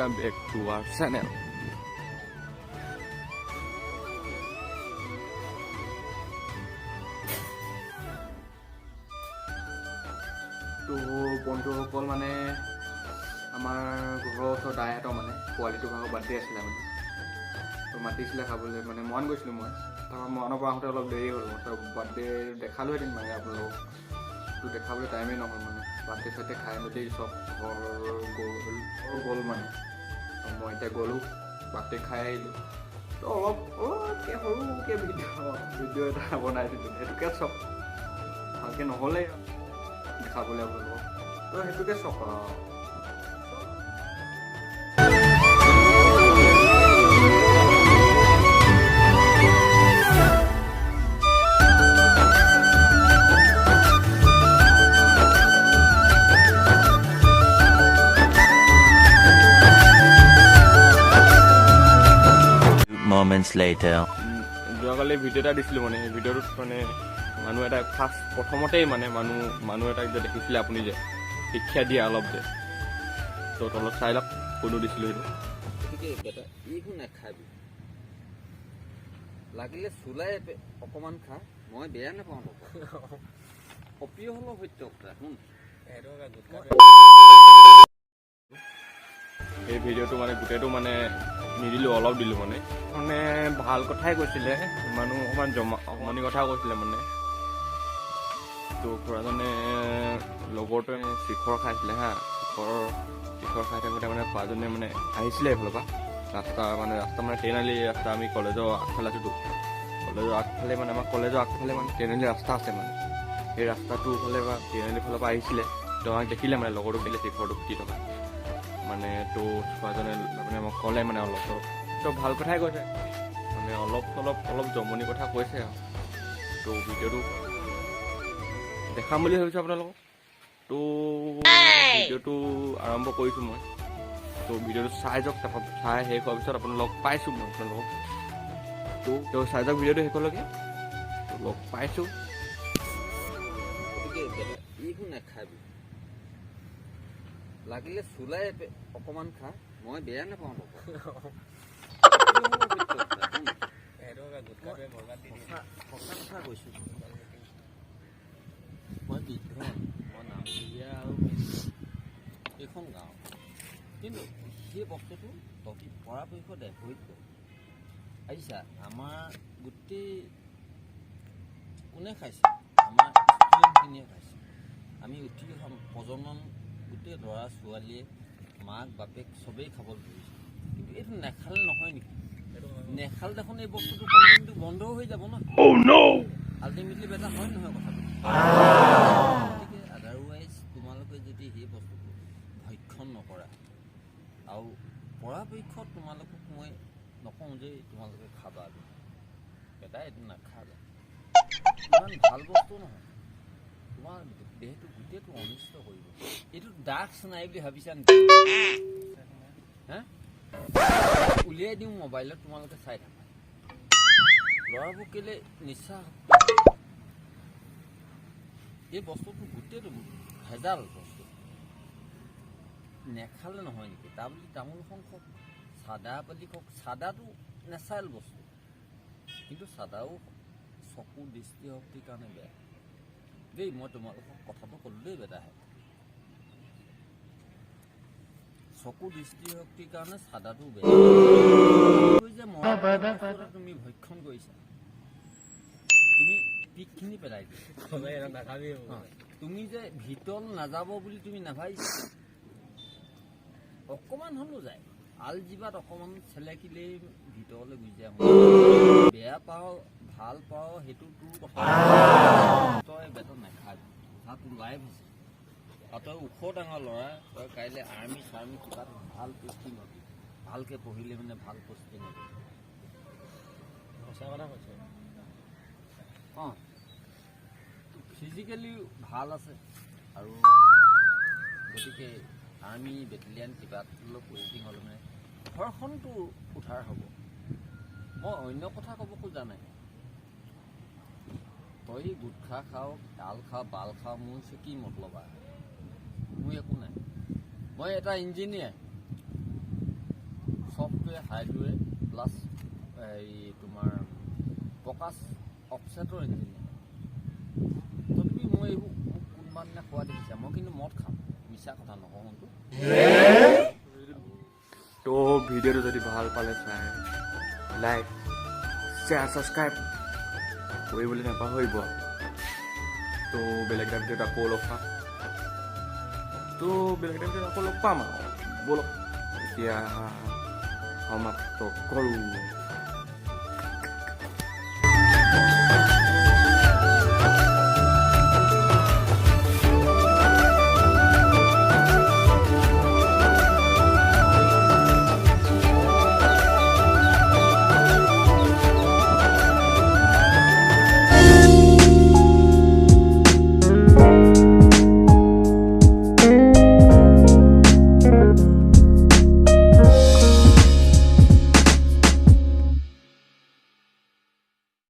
Welcome back to our channel. তো বন্ধুসকল, মানে আমাৰ ঘৰৰ ওচৰত দাইহঁতৰ মানে পোৱালিটো ভাগৰ বাৰ্থডে আছিলে, মানে তো মাতিছিলে খাবলৈ, মানে মৰাণ গৈছিলোঁ মই। তাৰপৰা মৰাণৰ পৰা আহোঁতে অলপ দেৰি হ'ল। মই বাৰ্থডে দেখালোহেঁতেন মানে আপোনালোকক, তো দেখাবলৈ টাইমেই নহ'ল। মানে বাৰ্থডে চাৰ্থডে খাই মেলি চব ঘৰ গ'ল গ'ল মানে। তো মই এতিয়া গ'লোঁ, বাৰ্থডে খাই আহিলোঁ। তো অলপ অলপকৈ সৰুকৈ ভিডিঅ' এটা বনাই দিলোঁ, সেইটোকে চব ভালকৈ নহ'লেই দেখাবলৈ আপোনালোকক, তো সেইটোকে চক আৰু। Moments later. যোৱাকালি ভিডিঅ' এটা দিছিলোঁ, মানে সেই ভিডিঅ'টোত মানে মানুহ এটাই ফাৰ্ষ্ট প্ৰথমতেই মানে মানুহ এটাক যে দেখিছিলে আপুনি, যে শিক্ষা দিয়া অলপ যে, তো তলত চাই লওক কোনটো দিছিলোঁ সেইটো। গতিকে বেটা, এইবোৰ নাখাবি। লাগিলে চুলাই অকণমান খা, মই বেয়া নাপাওঁ তোক। অপ্ৰিয় হ'লেও সত্য কথা শুন। সেই ভিডিঅ'টো মানে গোটেইটো মানে নিদিলোঁ, অলপ দিলোঁ। মানে মানে ভাল কথাই কৈছিলে মানুহ, অকণমান জমা অকণমানি কথা কৈছিলে মানে। তো খুৰাজনে লগৰটোৱে শিখৰ খাইছিলে হা, শিখৰ খাই থাকোঁতে মানে খুৰাজনে মানে আহিছিলে এইফালৰ পৰা ৰাস্তা, মানে ৰাস্তা মানে ট্ৰেইনআলি ৰাস্তা। আমি কলেজৰ আগফালে আছোঁতো, কলেজৰ আগফালে মানে আমাৰ কলেজৰ আগফালে মানে ট্ৰেইনআলি ৰাস্তা আছে। মানে সেই ৰাস্তাটোৰ ফালে বা ট্ৰেইনআলি ফালৰ পৰা আহিছিলে। তো আমাক দেখিলে, মানে লগৰটোক দিলে শিখৰটো ফুটি থকা। মানে তো খুৰাজনে মানে আমাক ক'লে, মানে অলপ চলপ তো ভাল কথাই কৈছে, মানে অলপ চলপ অলপ জমনি কথা কৈছে আৰু। তো ভিডিঅ'টো দেখাম বুলি ভাবিছোঁ আপোনালোকক। তো ভিডিঅ'টো আৰম্ভ কৰিছোঁ মই। তো ভিডিঅ'টো চাই যাওক, তাৰপৰা চাই শেষ হোৱাৰ পিছত আপোনালোক লগ পাইছোঁ মই আপোনালোকক। তো চাই যাওক ভিডিঅ'টো শেষলৈকে, তো লগ পাইছোঁ। গতিকে বেটা, এইবোৰ নাখাবি। লাগিলে চুলাই অকণমান খা, মই বেয়া নাপাওঁ তোক। অপ্ৰিয় হ'লেও সত্য কথা শুন। সঁচা সঁচা কথা কৈছোঁ। মই বৃদ্ধ মানুহ, মই নামঘৰীয়া আৰু এইখন গাঁও, কিন্তু সেই বস্তুটো তহঁতি পৰাপক্ষত এভইড কৰ। আহিছা আমাৰ গোটেই কোনে খাইছে? আমাৰ ষ্টুডেণ্টখিনিয়ে খাইছে। আমি উঠি অহা প্ৰজন্ম গোটেই ল'ৰা ছোৱালীয়ে, মাক বাপেক চবেই খাবলৈ ধৰিছে। কিন্তু এইটো নেখালে নহয় নেকি? নেখালে দেখোন এই বস্তুটো কোম্পানীটো বন্ধ হৈ যাব ন আল্টিমেটলি বেটা, হয় নহয় কথাটো? গতিকে আদাৰৱাইজ তোমালোকে যদি সেই বস্তুটো ভক্ষণ নকৰা আৰু পৰাপক্ষত তোমালোকক মই নকওঁ যে তোমালোকে খাবা বেটা, এইটো নাখাবা, ইমান ভাল বস্তু নহয়, তোমাৰ দেহটো গোটেইটো অনিষ্ট কৰিব। এইটো ড্ৰাগছ নাই বুলি ভাবিছা নেকি হা? উলিয়াই দিওঁ মোবাইলত, তোমালোকে চাই থাকা। ল'ৰাবোৰ কেলে নিচা? এই বস্তুটো গোটেইটো ভেজাল বস্তু। নেখালে নহয় নেকি? তাৰ বুলি তামোলখন খাওক, চাদা বুলি কওক, চাদাটো নেচাৰেল বস্তু, কিন্তু চাদাও চকু দৃষ্টিশক্তিৰ কাৰণে বেয়া দেই। মই তোমালোকক কথাটো ক'লো দেই বেটাহে, চকু দৃষ্টিশক্তিৰ কাৰণে চাদাটো বেয়া যে মৰা তুমি ভক্ষণ কৰিছা, তুমি পিকখিনি পেলাই দিয়া। তুমি যে ভিতৰত নাযাব বুলি তুমি নাভাবিছা, অকণমান হ'লেও যায়। আলজিবাত অকণমান চেলেকিলেই ভিতৰলৈ গুচি যায়। বেয়া পাওঁ ভাল পাওঁ সেইটো তোৰ কথা। তই বেটা নাখাবি, তোৰ লাইফ আছে আৰু তই ওখ ডাঙৰ ল'ৰা, তই কাইলৈ আৰ্মি চাৰ্মি কিবা ভাল পষ্টিং হবি। ভালকৈ পঢ়িলে মানে ভাল পষ্টিং হবি। সঁচা কথা কৈছে। অঁ, ফিজিকেলি ভাল আছে আৰু গতিকে আৰ্মি বেটেলিয়ান কিবা পষ্টিং হ'লে মানে ঘৰখনটো উদ্ধাৰ হ'ব। মই অন্য কথা ক'ব খোজা নাই। তই গুটখা খাওঁ, তাল খাওঁ, বাল খাওঁ, মোৰ কি মতলব আৰু? মোৰ একো নাই। মই এটা ইঞ্জিনিয়াৰ। ছফ্টৱেৰ, হাৰ্ডৱেৰ প্লাছ এই তোমাৰ প্ৰকাশ অফছেটৰ ইঞ্জিনিয়াৰ। তথাপি মই এইবোৰ মোক কোনোবা দিনা খোৱা দেখিছা? মই কিন্তু মদ খাম, মিছা কথা নকওঁ কিন্তু। তো ভিডিঅ'টো যদি ভাল পালে চাই, লাইক, শ্বেয়াৰ, ছাবস্ক্ৰাইব কৰিবলৈ নাপাহৰিব। তো বেলেগ এটা ভিডিঅ'ত আকৌ লগ পাম। তো বেলেগ এটা ভিডিঅ'ত আকৌ লগ পাম আৰু। ব'লক, এতিয়া সমাপ্ত কৰোঁ।